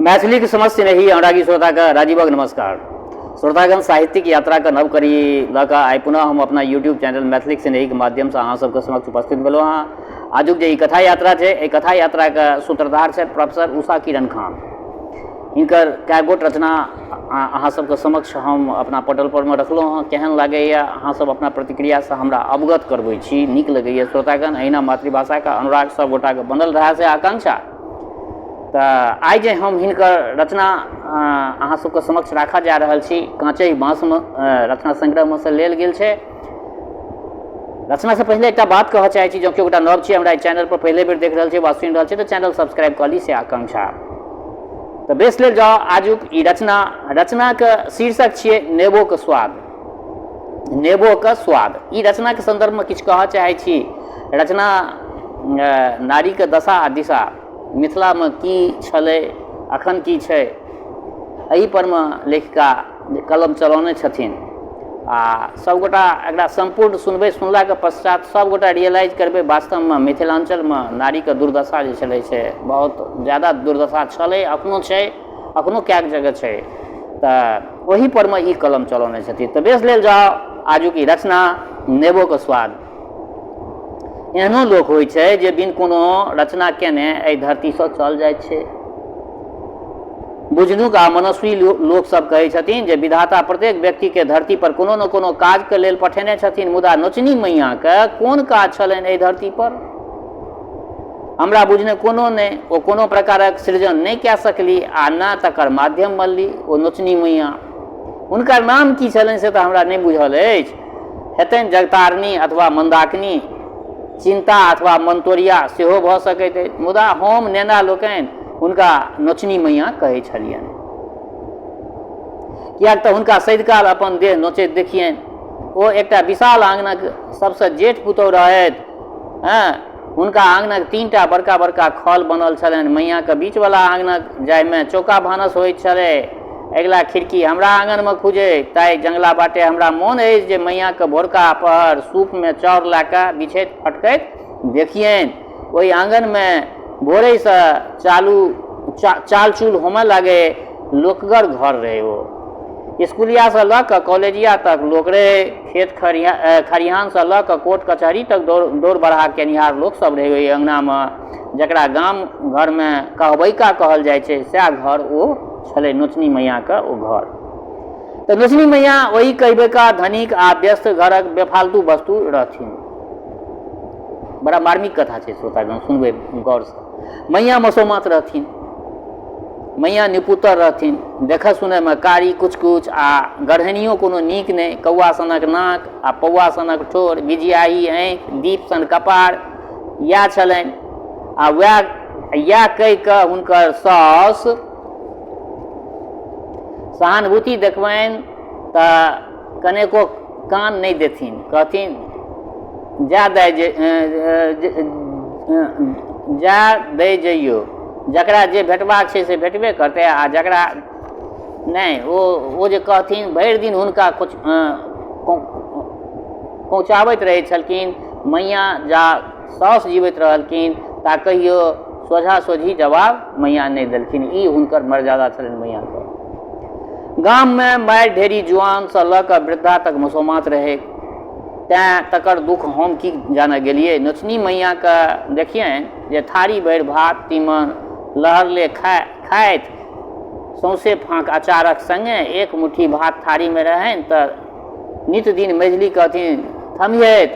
मैथिलीक समस्त स्नेही अनुरागी श्रोताके राजीवक नमस्कार। श्रोतागण, साहित्यिक यात्राके नव कड़ी लऽ कऽ आइ पुनः हम अपना यूट्यूब चैनल मैथिलीक स्नेहीके माध्यमसँ अहाँ सबके समक्ष उपस्थित भेलहुँ हँ। आजुक जे ई कथा यात्रा छै, एहि कथा यात्राके सूत्रधार छथि प्रोफेसर उषा किरण खान। हिनकर कए गोट रचना अहाँ सबके समक्ष हम अपना पटल परमे रखलहुँ हँ। केहन लागैए अहाँ सब अपना प्रतिक्रियासँ हमरा अवगत करबै छी। नीक लगैए श्रोतागण, एहिना मातृभाषाके अनुराग सब गोटाके बनल रहए से आकांक्षा। तऽ आइ जे हम हिनकर रचना अहाँ सबके समक्ष राखऽ जा रहल छी, काँचहि बाँसमे रचना संग्रहमे सँ लेल गेल छै। रचनासँ पहिले एकटा बात कहऽ चाहै छी, जँ केओ गोटा नव छी, हमरा एहि चैनल पर पहिले बेर देख रहल छी वा सुनि रहल छी, तऽ चैनल सब्सक्राइब कऽ ली से आकांक्षा। तऽ बेस लेल जाउ आजुक ई रचना। रचनाके शीर्षक छियै नेबोके स्वाद। नेबोके स्वाद ई रचनाके सन्दर्भमे किछु कहऽ चाहै छी। रचना नारीके दशा आ दिशा मिथिलामे की छलै, अखन की छै, एहि परमे लेखिका कलम चलौने छथिन। आ सभगोटा एकरा सम्पूर्ण सुनबै, सुनलाके पश्चात सभगोटा रियलाइज करबै वास्तवमे मिथिलाञ्चलमे नारीके दुर्दशा जे छलै से बहुत ज्यादा दुर्दशा छलै, अखनो छै, अखनो कएक जगह छै। तऽ ओहि परमे ई कलम चलौने छथिन। तऽ बेस लेल जाउ आजुक ई रचना नेबोके स्वाद। एहनो लोक होइ छै जे बिन कोनो रचना केने एहि धरतीसँ चल जाइ छै। बुझनुक आ मनस्वी लोक सब कहै छथिन जे विधाता प्रत्येक व्यक्तिके धरती पर कोनो ने कोनो काजके लेल पठेने छथिन, मुदा नोचनी मैयाँके कोन काज छलनि एहि धरती पर? हमरा बुझने कोनो नहि। ओ कोनो प्रकारक सृजन नहि कए सकली आ ने तकर माध्यम बनली ओ नोचनी मैयाँ। हुनकर नाम की छलनि से तऽ हमरा नहि बुझल अछि। हेतनि जगतारिणी अथवा मन्दाकिनी, चिन्ता अथवा मनतोड़िया सेहो भऽ सकैत अछि, मुदा हम नेना लोकनि हुनका नोचनी मैयाँ कहै छलियनि, किएक तऽ हुनका सदिकाल अपन देह नोचैत देखियनि। ओ एकटा विशाल आङ्गनक सबसँ जेठ पुतोहु रहथि। हँ, हुनका आङ्गनक तीनटा बड़का बड़का खल बनल छलनि। मैयाँके बीचवला आङ्गनक, जाहिमे चौका भानस होइत छलै, अगिला खिड़की हमरा आङनमे खुजै। ताहि जङ्गला बाटे हमरा मोन अछि जे मैयाँके भोरका पहर सूपमे चाउर लए कऽ बिछैत फटकैत देखियनि। ओहि आङनमे भोरेसँ चालू चाल चूल होमय लागै। लोकगर घर रहै ओ। इसकुलियासँ लऽ कऽ कॉलेजिया तक लोक रहै। खेत खरिहानसँ लऽ कऽ कोर्ट कचहरी तक दौड़ बरहा केनिहार लोक सब रहै ओहि अङ्गनामे। जकरा गाम घरमे कहबैका कहल जाइ छै, सएह घर ओ छलै, नोचनी मैयाँके ओ घर। तऽ नोचनी मैयाँ ओहि कहबैका धनिक आ व्यस्त घरक बेफालतू वस्तु रहथिन। बड़ा मार्मिक कथा छै श्रोतागण, सुनबै गौरसँ। मैयाँ मसोमात रहथिन, मैयाँ निपुतर रहथिन, देखऽ सुनयमे कारी कुछ कुछ आ गढ़नियो कोनो नीक नहि, कौआ सनक नाक आ पौआ सनक ठोर, बिजियाही आँखि, दीप सन कपार, इएह छलनि। आ वएह इएह कहि कऽ हुनकर साउस सहानुभूति देखबनि तऽ कनेको कान नहि देथिन, कहथिन जा दै जे जा दै जइयौ, जकरा जे भेटबाक छै से भेटबे करतै आ जकरा नहि, ओ जे कहथिन भरि दिन हुनका कोचाबैत रहै छलखिन। मैयाँ जा साउस जीवैत रहलखिन ता कहियो सोझा सोझी जवाब मैयाँ नहि देलखिन। ई हुनकर मर्यादा छलनि मैयाँके। गाममे मारि ढेरी जुआनसँ लऽ कऽ वृद्धा तक मसोमात रहै, तैँ तकर दुःख हम की जानऽ गेलियै। नोचनी मैयाँके देखियनि जे थारी भरि भात तीमन लहरले खाइत, सौंसे फाँक अचारक सङ्गे एक मुट्ठी भात थारीमे रहनि तऽ नित दिन मझिली कहथिन थम्हियैत,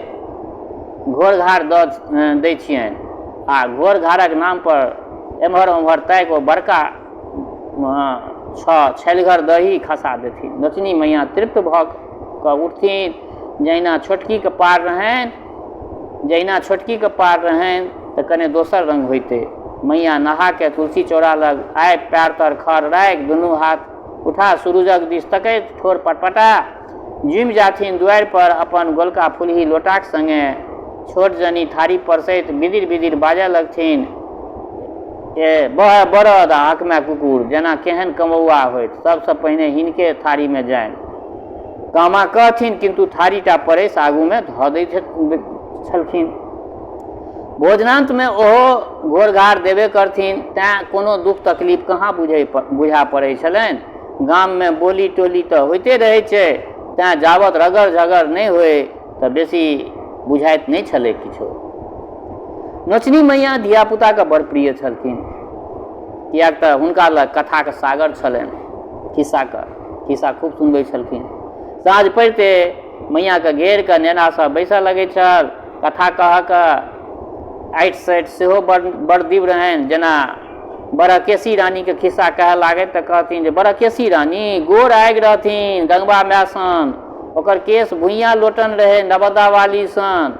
घोर घार दऽ दै छियनि। आ घोर घारक नामपर एम्हर ओम्हर ताकि ओ बड़का छह छलिगर दही खसा देथिन। नोचनी मैयाँ तृप्त भऽ कऽ उठथिन। जहिना छोटकीके पार रहनि जहिना छोटकीके पार रहनि तऽ कने दोसर रङ्ग होइतै। मैयाँ नहाके तुलसी चौरा लग आबि पएर तर खर राखि दुनू हाथ उठा सुरुजक दिस तकैत ठोर पटपटा जुमि जाथिन। दुआरि पर अपन गोलका फुलही लोटाक सङ्गे छोट जनी थारी परसैत बिदिर बिदिर बाजऽ लगथिन, ए बहए बरद आ हकमए कुकुर, जेना केहन कमौआ होइत, सबसँ पहिने हिनके थारीमे जानि। कामा कहथिन, किन्तु थारीटा परसि आगूमे धऽ दैत छलखिन। भोजनान्तमे ओहो घोर घार देबे करथिन, तैँ कोनो दुःख तकलीफ कहाँ बुझा पड़ै छलनि। गाममे बोली टोली तऽ होइते रहै छै, तैँ जाबत रगड़ झगड़ नहि होइ तऽ बेसी बुझाइत नहि छलै किछो। नोचनी मैया धियापुताके बड़ प्रिय छलखिन, किएक तऽ हुनका लग कथाके सागर छलनि, खिस्साके खिस्सा खूब सुनबै छलखिन। साँझ पड़िते मैयाके घेर कऽ नेना सब बैसऽ लगै छल। कथा कहऽके आँटि साँटि सेहो बड़ बड़ दिव रहनि। जेना बरहकेशी रानीके खिस्सा कहऽ लागथि तऽ कहथिन जे बरहकेशी रानी गोर आगि रहथिन गंगबा माय सन, ओकर केश भुइयाँ लोटन रहै नवदावाली सन।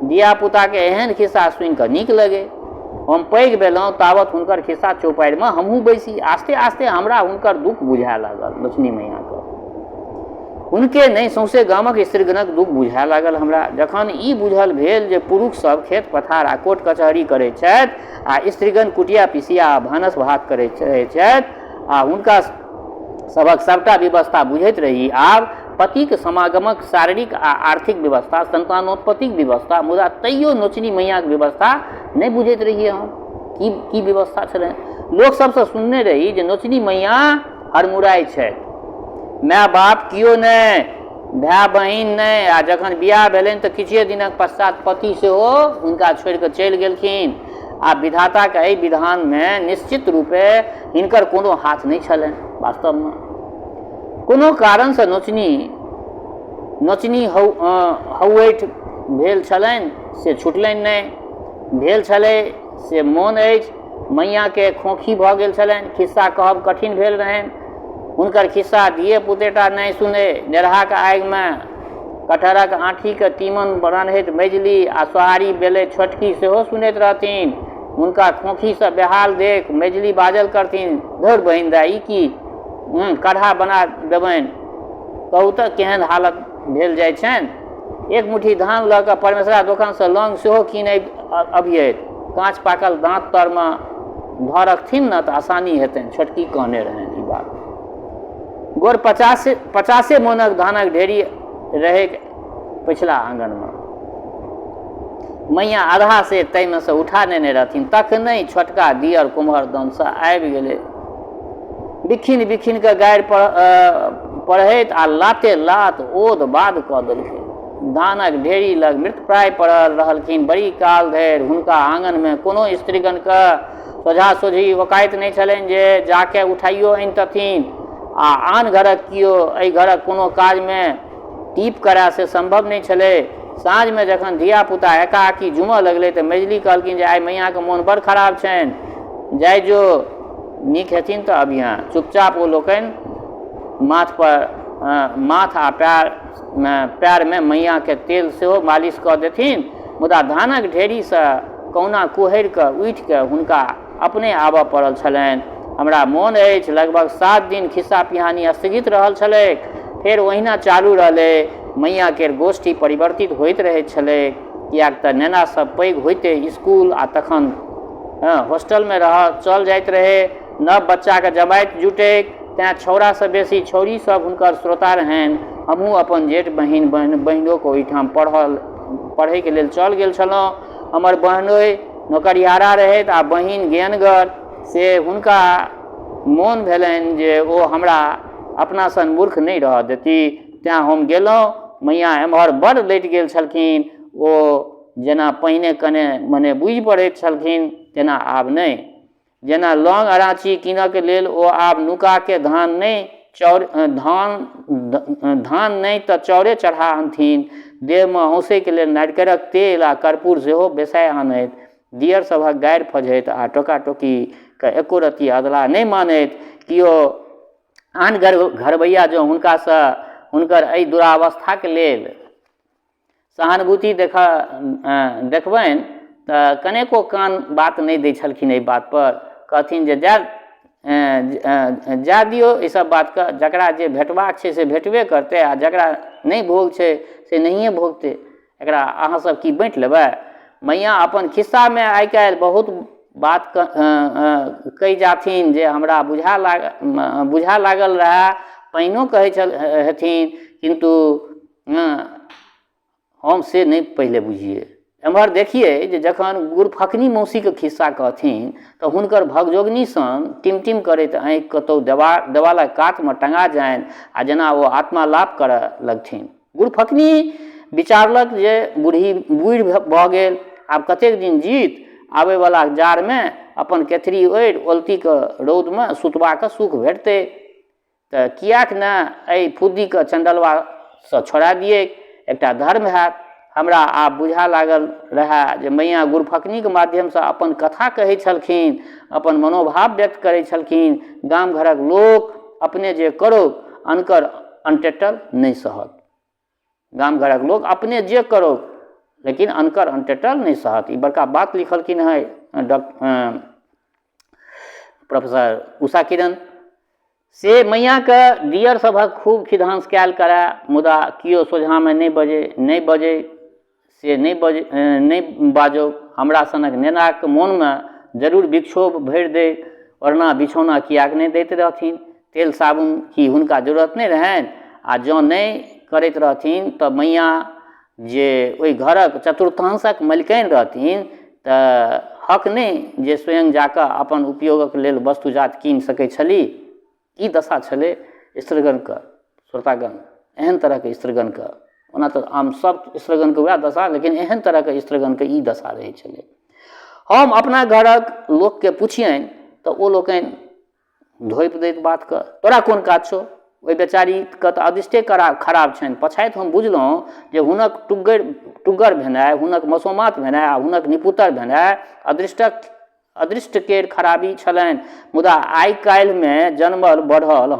धियापुताके एहन खिस्सा सुनिकऽ नीक लगै। हम पैघ भेलहुँ तावत हुनकर खिस्सा चौपाड़िमे हमहूँ बैसी। आस्ते आस्ते हमरा हुनकर दुःख बुझाए लागल नोचनी मैयाँके। हुनके नहि, सौंसे गामक स्त्रीगणक दुःख बुझाए लागल हमरा। जखन ई बुझल भेल जे पुरुख सभ खेत-पथार आ कोर्ट-कचहरी करैत छथि आ स्त्रीगण कुटिया-पिसिया आ भानस-भात करैत रहैत छथि आ हुनका सभक सभटा व्यवस्था बुझैत रही आब, पतिक समागमक शारीरिक आ आर्थिक व्यवस्था, संतानोत्पत्तिक व्यवस्था, मुदा तैयो नोचनी मैयाक व्यवस्था नहि बुझैत रहियै हम। की की व्यवस्था छलनि? लोक सभसँ सुनने रही जे नोचनी मैया हरमुराइ छथि। माय बाप कियो नहि, भाय बहिन नहि, आ जखन बियाह भेलनि तऽ किछुए दिनक पश्चात पति सेहो हुनका छोड़ि कऽ चलि गेलखिन। आ विधाताके एहि विधानमे निश्चित रूपे हिनकर कोनो हाथ नहि छलनि। वास्तवमे कोनो कारणसँ नोचनी नोचनी हौ हौएठ भेल छलनि से छुटलनि नहि। भेल छलै से मोन अछि। मैयाँके खोँखी भऽ गेल छलनि। खिस्सा कहब कठिन भेल रहनि। हुनकर खिस्सा धिये पुतेटा नहि सुनै। नेरहाक आगिमे कटहरक आँठीके तीमन रन्हैत मझिली आ सोहारी बेलैत छोटकी सेहो सुनैत रहथिन। हुनका खोँखीसँ बेहाल देख मझिली बाजल करथिन, धौर बहिन दाइ, ई की? काढ़ा बना देबनि। कहू तऽ केहन हालत भेल जाइ छनि। एक मुट्ठी धान लऽ कऽ परमेसरा दोकानसँ लौंग सेहो कीन अबिहथि। काँच पाकल दाँत तरमे धऽ रखथिन ने तऽ आसानी हेतनि। छोटकी कहने रहनि ई बात। गोर 50 मोनक धानक ढेरी रहैक पछिला आँगनमे। मैयाँ आधा सेर ताहिमे सँ उठा नेने रहथिन। तखनहि छोटका दिअर कुम्हर दनसँ आबि गेलै। बिखिन बिखिन कऽ गारि पढ़ैत आ लाते लात ओद बाद कऽ देलकै। धानक ढेरी लग मृतप्राय पड़ल रहलखिन बड़ी काल धरि। हुनका आङनमे कोनो स्त्रीगणके सोझा सोझी ओकाइत नहि छलनि जे जाके उठाइयो अनितथिन आ आन घरक कियो एहि घरक कोनो काजमे टीप करए से सम्भव नहि छलै। साँझमे जखन धिया-पुता एकाएकी जुमऽ लगलै तऽ मझिली कहलखिन जे आइ मैयाँके मोन बड़ खराब छनि, जाइ जो, नीक हेथिन तऽ अबिहेँ। चुपचाप ओ लोकनि माथपर माथ आ पएरमे मैयाँके तेल सेहो मालिश कऽ देथिन, मुदा धानक ढेरीसँ कहुना कुहरि कऽ उठि कऽ हुनका अपने आबऽ पड़ल छलनि। हमरा मोन अछि, लगभग 7 दिन खिस्सा-पिहानी स्थगित रहल छलैक। फेर ओहिना चालू रहलै। मैयाँ केर गोष्ठी परिवर्तित होइत रहैत छलैक, किएक तँ नेना सभ पैघ होइते स्कूल आ तखन होस्टलमे रहऽ चल जाइत रहै। नव बच्चाक जमाइत जुटैक, तेँ छौड़ासँ बेसी छौड़ी सभ हुनकर श्रोता रहनि। हमहूँ अपन जेठ बहिन बहिनोक ओहिठाम पढ़ैक लेल चल गेल छलहुँ। हमर बहनोइ नोकरिहारा रहथि आ बहिन ज्ञानगर, से हुनका मोन भेलनि जे ओ हमरा अपना सन मूर्ख नहि रहऽ देती, तेँ हम गेलहुँ। मैयाँ एम्हर बड़ लटि गेल छलखिन। ओ जेना पहिने कने मने बुझि पड़ैत छलखिन तेना आब नहि। जेना लौंग अराँची कीनऽके लेल ओ आब नुकाके धान नहि चाउर धान धान नहि तऽ चाउरे चढ़ा अनथिन। देहमे हौंसैके लेल नारिकेरक तेल आ कर्पूर सेहो बेसाहि आनथि। दियर सभक गारि फझैत आ टोका-टोकीके एको रत्ती अधलाह नहि मानैत। कियो आन घरबैया जँ हुनकासँ हुनकर एहि दुरावस्थाक लेल सहानुभूति देखबनि तऽ कनेको कान बात नहि दै छलखिन एहि बातपर। कहथिन जे जाए दियौ ई सब बातके, जकरा जे भेटबाक छै से भेटबे करतै आ जकरा नहि भोग छै से नहिए भोगतै, एकरा अहाँ सब की बाँटि लेबै। मैयाँ अपन खिस्सामे आइ काल्हि बहुत बात कहि जाथिन जे हमरा बुझा लागल रहए, पहिनो कहै छल हेथिन, किन्तु हम से नहि पहिले बुझियै। एम्हर देखियै जे जखन गुरफकनी मौसीके खिस्सा कहथिन तऽ हुनकर भगजोगनी सन टिमटिम करैत आँखि कतहु देवा देवालक कातमे टँगा जानि आ जेना ओ आत्मालाप करऽ लगथिन। गुरफकनी विचारलक जे बूढ़ी बूढ़ि भऽ गेल, आब कतेक दिन जीत, आबैवला जाड़मे अपन केथरी ओढ़ि ओलतीके रौदमे सुतबाक सुख भेटतै। तऽ किएक ने एहि फुद्दीके चण्डलबासँ छोड़ा दियैक, एकटा धर्म हैत। हमरा आब बुझा लागल रहए जे मैयाँ गुरफकनीक माध्यमसँ अपन कथा कहै छलखिन, अपन मनोभाव व्यक्त करै छलखिन। गाम घरक लोक अपने जे करौ, अनकर अनटेटल नहि सहत। गाम घरक लोक अपने जे करौ, लेकिन अनकर अनटेटल नहि सहत। ई बड़का बात लिखलखिन हेँ डॉक्टर प्रोफेसर उषा किरण। से मैयाँके दियर सभक खूब खिधांस कयल करए, मुदा केओ सोझाँमे नहि बजै, नहि बजै से नहि बजै, नहि बाजौ। हमरा सनक नेनाक मोनमे जरूर विक्षोभ भरि दै। ओढ़ना बिछौना किएक नहि दैत रहथिन? तेल साबुन की हुनका जरूरत नहि रहनि? आ जँ नहि करैत रहथिन तऽ मैयाँ जे ओहि घरक चतुर्थांशक मलिकाइन रहथिन तऽ हक नहि जे स्वयं जाकऽ अपन उपयोगक लेल वस्तुजात कीनि सकै छली? ई दशा छलै स्त्रीगणके। श्रोतागण, एहन तरहके स्त्रीगणके, ओना तऽ आम सब स्त्रीगणके वएह दशा, लेकिन एहन तरहके स्त्रीगणके ई दशा रहै छलै। हम अपना घरक लोकके पुछियनि तऽ ओ लोकनि धोपि दैत बातके, तोरा कोन काज छौ, ओहि बेचारीके तऽ अदृष्टे खराब छनि। पछाति हम बुझलहुँ जे हुनक टुग्गर टुग्गर भेनाइ, हुनक मसोमात भेनाइ आ हुनक निपुतर भेनाइ अदृष्टक अदृष्ट केर खराबी छलनि। मुदा आइ काल्हिमे जनमल बढ़ल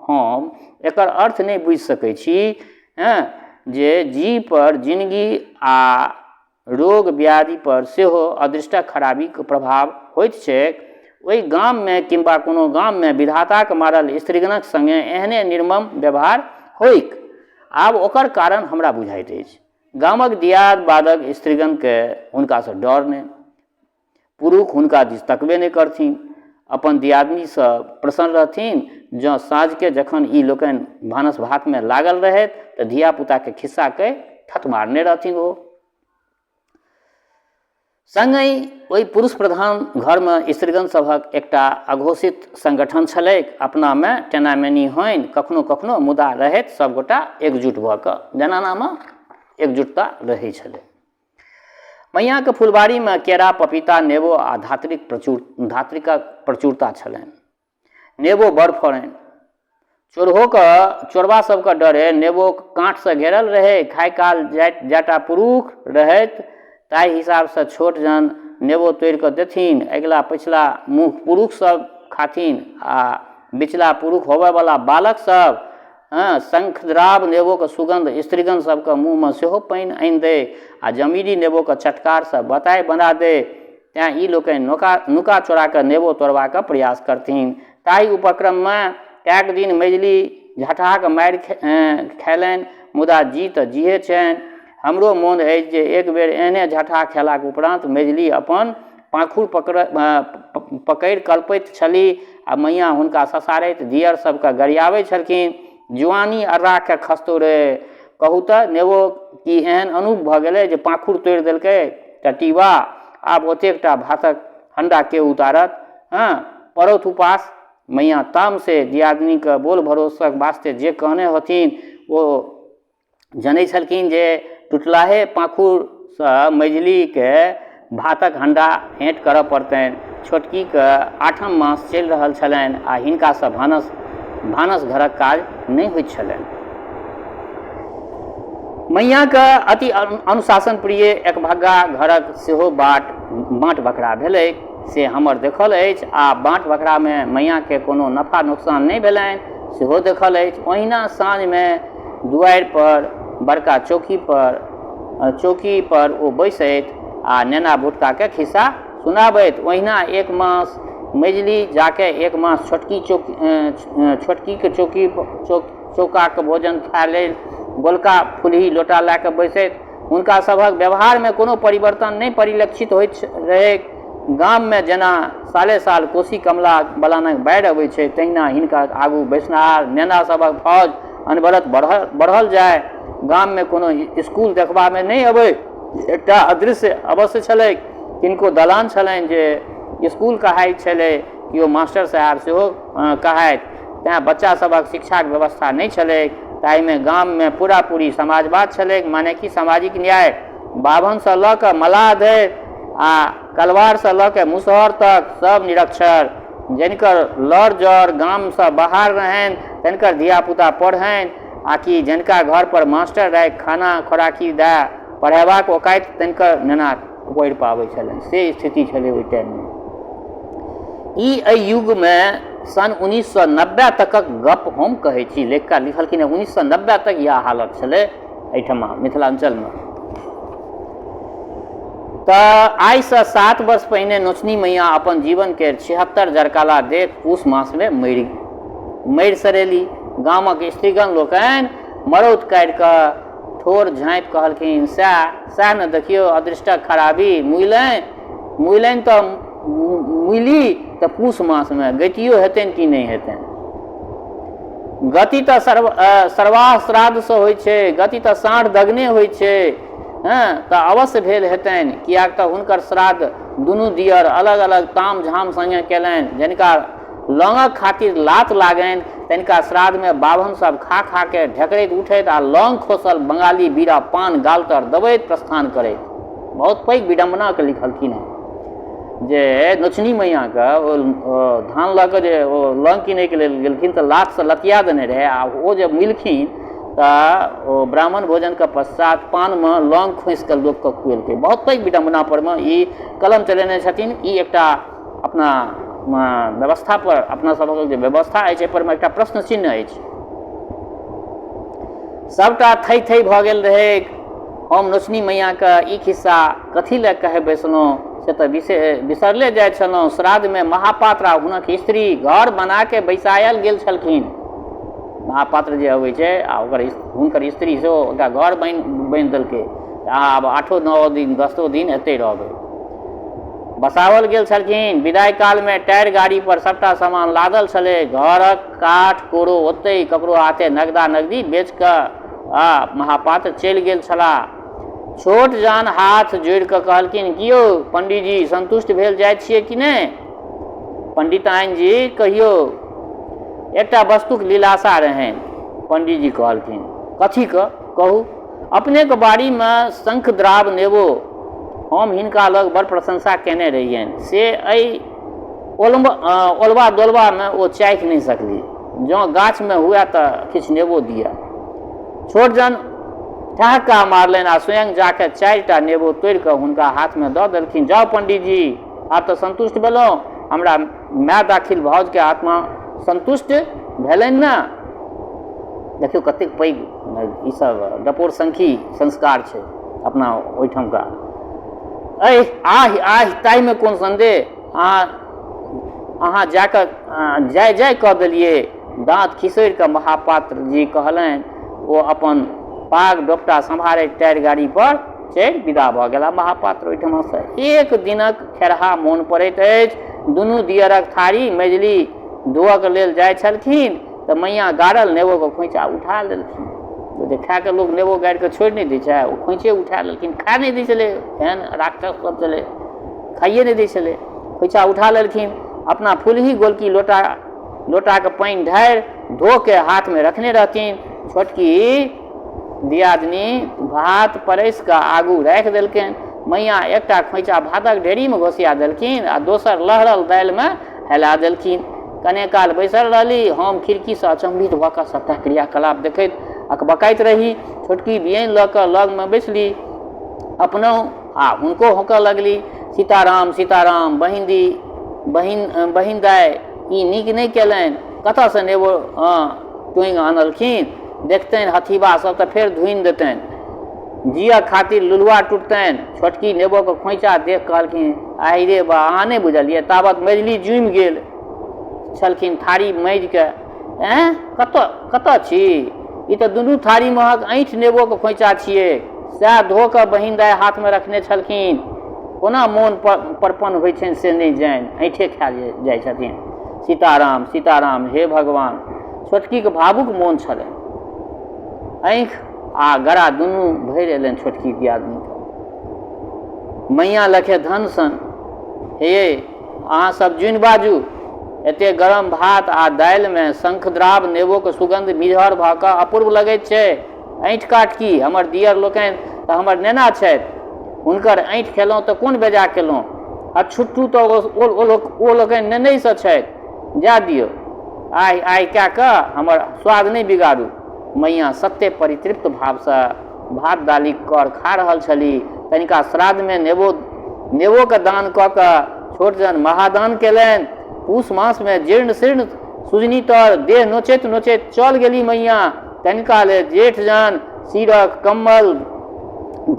हम एकर अर्थ नहि बुझि सकै छी जे जीपर जिनगी आ रोग व्याधिपर सेहो अदृष्टक खराबीक प्रभाव होइत छैक। ओहि गाममे किंवा कोनो गाममे विधाताक मारल स्त्रीगणक संगे एहने निर्मम व्यवहार होइक। आब ओकर कारण हमरा बुझाइत अछि। गामक दियाद-बादक स्त्रीगणकेँ हुनकासँ डर नहि। पुरुख हुनका दिस तकबे नहि करथिन। अपन दियादनीसँ प्रसन्न रहथिन। जँ साँझके जखन ई लोकनि भानस भातमे लागल रहथि तऽ धियापुताके खिस्सा कहि थतमारने रहथिन ओ। सङ्गहि ओहि पुरुष प्रधान घरमे स्त्रीगण सभक एकटा अघोषित संगठन छलैक। अपनामे टेनामेनी होइन कखनो कखनो, मुदा रहथि सभगोटा एकजुट भऽ कऽ। जनानामे एकजुटता रहै छलै। मैयाँके फुलबाड़ीमे केरा, पपीता, नेबो आ धात्रिक प्रचुर धात्रिकक प्रचुरता छलनि। नेबो बड़ फड़नि। चोरहोके चोरबा सबके डरे नेबो काँटसँ घेरल रहै। खाइ काल जाय टा पुरुख रहथि ताहि हिसाबसँ छोट जन नेबो तोड़ि कऽ देथिन। अगिला पछिला मुँह पुरुख सब खाथिन आ बिचला पुरुख होबयवला बालक सब हँ, शंखद्राव नेबोक सुगन्ध स्त्रीगण सभके मुँहमे सेहो पानि आनि दै आ जमीरी नेबोक चटकारसँ बताहि बना दै। तेँ ई लोकनि नोका नुका चोरा कऽ नेबो तोड़बाक प्रयास करथिन। ताहि उपक्रममे कएक दिन मझिली झटहाक मारि खयलनि, मुदा जी तँ जीहे छनि। हमरो मोन अछि जे एक बेर एहने झटहा खयलाक उपरान्त मझिली अपन पाँखुर पकड़ि कलपैत छलीह आ मैयाँ हुनका ससारैत दियर सभकेँ गरियाबैत छलखिन, जुआनी अर्राके खसतौ रे! कहू तऽ नेबो की एहन अनूप भऽ गेलै जे पाँखुर तोड़ि देलकै टटीबा? आब ओतेक टा भातक हण्डा के उतारत? हँ, पड़ौथ उपास? मैयाँ तामसे दियादनीकेँ बोल भरोसक वास्ते जे कहने होथिन ओ जनै छलखिन जे टुटलाहे पाँखुरसँ मझिलीके भातक हण्डा हेँट करऽ पड़तनि। छोटकीके आठम मास चलि रहल छलनि आ हिनकासँ भानस भानस घरक काज नहि होइत छलनि। मैयाँके अति अनुशासन प्रिय एकभग्गा घरक सेहो बाट बाँट बखरा भेलैक से हमर देखल अछि आ बाँट बखरामे मैयाँके कोनो नफा नोकसान नहि भेलनि सेहो देखल अछि। ओहिना साँझमे दुआरिपर बड़का चौकीपर चौकीपर ओ बैसथि आ नेना भुटकाके खिस्सा सुनाबथि। ओहिना एक मास मझिली जाके एक मास छोटकी चौकी छोटकीके चौकी चौकाके भोजन खाय लेल गोलका फुलही लोटा लए कऽ बैसथि। हुनका सभक व्यवहारमे कोनो परिवर्तन नहि परिलक्षित होइत रहैक। गाममे जेना साले साल कोशी कमला बलानक बाढ़ि अबै छै तहिना हिनका आगू बैसनिहार नेना सभक फौज अनवरत बढ़ल जाय। गाममे कोनो स्कूल देखबामे नहि अबै। एकटा अदृश्य अवश्य छलैक। किनको दलान छलनि जे इसकुल कहाइत छलै, केओ मास्टर साहेब सेहो कहाइत, तेँ बच्चा सभक शिक्षाक व्यवस्था नहि छलैक। ताहिमे गाममे पूरापूरी समाजवाद छलैक, माने कि सामाजिक न्याय। बाभनसँ लऽ कऽ मलाह धरि आ कलवारसँ लऽ कऽ मुसहर तक सभ निरक्षर। जनिकर लर जर गामसँ बाहर रहनि तनिकर धियापुता पढ़नि आ कि जनिका घरपर मास्टर राखि खाना खोराकी दए पढ़ेबाक ओकाति तनिकर नेना पढ़ि पाबै छलनि, से स्थिति छलै ओहि टाइममे। ई एहि युगमे सन् 1990 तकक गप हम कहै छी, लेखिका लिखलखिन हेँ 1990 तक इएह हालत छलै एहिठमा मिथिलाञ्चलमे। तऽ आइसँ 7 वर्ष पहिने नोचनी मैया अपन जीवनके 76 जरकाला देख पूस मासमे मरि मरि सरेली। गामक स्त्रीगण लोकनि मरौत काटि कऽ ठोर झाँपि कहलखिन, सएह सएह ने देखियौ अदृष्टक खराबी, मुइलनि मुइलनि तऽ मुइली तऽ पूस मासमे, गतियो हेतनि कि नहि हेतनि। गति तऽ सर्व सर्वाह श्राद्धसँ होइ छै, गति तऽ साँढ़ दगने होइ छै, हँ तऽ अवश्य भेल हेतनि, किएक तऽ हुनकर श्राद्ध दुनू दियर अलग अलग ताम झाम सङ्गे कयलनि। जनिका लौंगक खातिर लात लागनि तनिका श्राद्धमे बाभन सब खा खाके ढेकरैत उठैत आ लौंग खोसल बंगाली बीड़ा पान गालतर दबैत प्रस्थान करैत। बहुत पैघ विडम्बनाके लिखलखिन हेँ जे नोचनी मैयाके ओ धान लऽ कऽ जे ओ लौंग कीनैके लेल गेलखिन तऽ लातसँ लतिया देने रहै आ ओ जे मुइलखिन तऽ ओ ब्राह्मण भोजनके पश्चात पानमे लौंग खोँसिकऽ लोकके खुएलकै। बहुत पैघ विडम्बना परमे ई कलम चलेने छथिन। ई एकटा अपना व्यवस्था पर, अपना सभक जे व्यवस्था अछि एहि परमे एकटा प्रश्न चिन्ह अछि। सभटा थै थै भऽ गेल रहैक। हम नोचनी मैयाके ई खिस्सा कथी लए कहै बैसलहुँ से तऽ बिसरले जाइ छलहुँ। श्राद्धमे महापात्र आ हुनक स्त्री घर बनाके बैसायल गेल छलखिन। महापात्र जे अबै छै आ ओकर हुनकर स्त्री सेहो एकटा घर बान्हि देलकै, अहाँ आब 8 9 दिन 10 दिन एतहि रहबै। बसाओल गेल छलखिन। विदाइ कालमे टायर गाड़ी पर सभटा सामान लादल छलै। घरक काठ कोरो ओतहि ककरो हाथे नगदा नगदी बेचि कऽ आ महापात्र चलि गेल छलाह। छोट जान हाथ जोड़ि कऽ कहलखिन, की यौ पंडीजी, संतुष्ट भेल जाइ छियै कि नहि? पंडिताइन जी कहियौ, एकटा वस्तुक लीलासा रहनि। पंडीजी कहलखिन, कथीके कहू? अपनेक बाड़ीमे शंखद्राव नेबो, हम हिनका लग बड़ प्रशंसा कयने रहियनि, से एहि ओलबा दोलबामे ओ चाखि नहि सकली। जँ गाछमे हुए तऽ किछु नेबो दिअ। छोट जन ठहक्का मारलनि आ स्वयं जाके 4टा नेबो तोड़ि कऽ हुनका हाथमे दऽ देलखिन। जाउ पंडीजी, आब तऽ संतुष्ट भेलहुँ। हमरा माय दाखिल भाउजके आत्मा संतुष्ट भेलनि ने? देखियौ कतेक पैघ ईसभ डपोर शंखी संस्कार छै अपना ओहिठामका। एहि आहि आहि ताहिमे कोन सन्देह, अहाँ जाकऽ जाय जाय कऽ देलियै। दाँत खिसोड़ि कऽ महापात्र जी कहलनि। ओ अपन पाग डोपटा सम्हारैत टायर गाड़ी पर चढ़ि विदा भऽ गेला महापात्र ओहिठमासँ। एक दिनक खेरहा मोन पड़ैत अछि। दुनू दियरक थारी मजली धोअके लेल जाइ छलखिन तऽ मैया गाड़ल नेबोके खोँइचा उठा लेलखिन। ओ जे खाए कऽ लोक नेबो गाड़ि कऽ छोड़ि नहि दै छै, ओ खोँइचे उठा लेलखिन। खाए नहि दै छलै, एहन राक्षस सब छलै, खाइए नहि दै छलै। खोँइचा उठा लेलखिन, अपना फुलही गोलकी लोटा लोटाके पानि ढारि धोके हाथमे रखने रहथिन। छोटकी दियादनी भात परसि कऽ आगू राखि देलकनि। मैया एकटा खोँइचा भातक ढेरीमे घोसिया देलखिन आ दोसर लहरल दालिमे हेला देलखिन। कने काल बैसल रहली। हम खिड़कीसँ अचंभित भऽ कऽ सभटा क्रियाकलाप देखैत अकबकाइत रही। छोटकी बियनि लऽ कऽ लगमे बैसली, अपनहुँ आ हुनको होंकऽ लगली, सीताराम सीताराम, बहिन दी बहिन बहिन दाइ ई नीक नहि कयलनि, कतऽसँ नेबो टोंगि आनलखिन, देखतनि हथीबा सब तऽ फेर धुनि देतनि, जिअ खातिर लुलुआ टुटतनि। छोटकी नेबोके खोँइचा देख कहलखिन, आहि रे बा, अहाँ नहि बुझलियै? ताबत मझिली जुमि गेल छलखिन थारी माँजिके, एँ कतऽ कतऽ छी? ई तऽ दुनू थारी महक ऐँठ नेबोके खोँइचा छियै, सएह धो कऽ बहिन दाइ हाथमे रखने छलखिन। कोना मोन परपन होइ छनि से नहि जानि, ऐँठे खा जाइ छथिन। सीताराम सीताराम, हे भगवान! छोटकीके भावुक मोन छलनि। आँखि आ गरा दुनू भरि एलनि छोटकी दियादनीके। मैया लखे धन सन। हे यै, अहाँ सब जुनि बाजू। एते गरम भात आ दालिमे शंखद्राव नेबोक सुगंध मिझर भऽ कऽ अपूर्व लगैत छै। ऐंठ काठ की? हमर दियर लोकनि तऽ हमर नेना छथि। हुनकर ऐंठ खेलहुँ तऽ कोन बेजा केलहुँ? हथछुट्टू तऽ ओ लोकनि नेनहिसँ छथि। जाए दियौ। आहि आहि कए कऽ हमर स्वाद नहि बिगाड़ू। मैया सत्ते परितृप्त भावसँ भात दालिक कऽर खा रहल छली। तनिका श्राद्धमे नेबो नेबोके दान कऽ कऽ छोट जन महादान केलनि। पूस मासमे जीर्ण शीर्ण सुजनी तर देह नोचैत नोचैत चल गेली मैया। तनिका ले जेठ जन सीरक कम्बल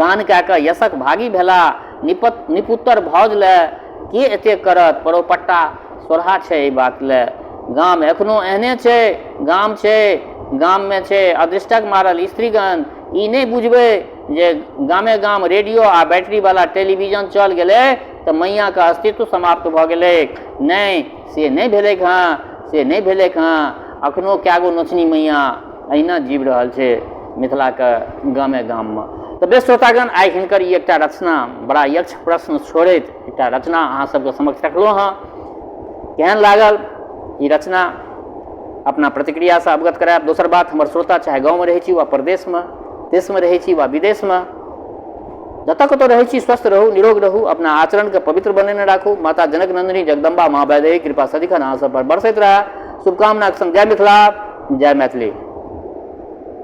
दान कए कऽ यशक भागी भेला। निपत निपुत्तर भाउज लए के एतेक करत? परोपट्टा सोरहा छै एहि बात लए। गाम एखनो एहने छै। गाम छै, गाममे छै अदृष्टक मारल स्त्रीगण। ई नहि बुझबै जे गामे गाम रेडियो आ बैटरीवला टेलीविजन चल गेलै तऽ मैयाके अस्तित्व समाप्त भऽ गेलैक। नहि, से नहि भेलैक हँ, से नहि भेलैक हँ। एखनो कए गो नोचनी मैया अहिना जीवि रहल छै मिथिलाके गामे गाममे। तऽ बेस श्रोतागण, आइ हिनकर ई एकटा रचना बड़ा यक्ष प्रश्न छोड़ैत एकटा रचना अहाँ सबके समक्ष रखलहुँ हँ। केहन लागल ई रचना अपना प्रतिक्रियासँ अवगत करायब। दोसर बात, हमर श्रोता चाहे गाँवमे रहै छी वा परदेशमे, देशमे रहै छी वा विदेशमे, जतऽ कतौ रहै छी, स्वस्थ रहू, निरोग रहू, अपना आचरणके पवित्र बनेने राखू। माता जनक नंदिनी जगदम्बा माँ वैदेही कृपा सदिखन अहाँ सब पर बरसैत रहए। शुभकामनाक संग जय मिथिला, जय मैथिली।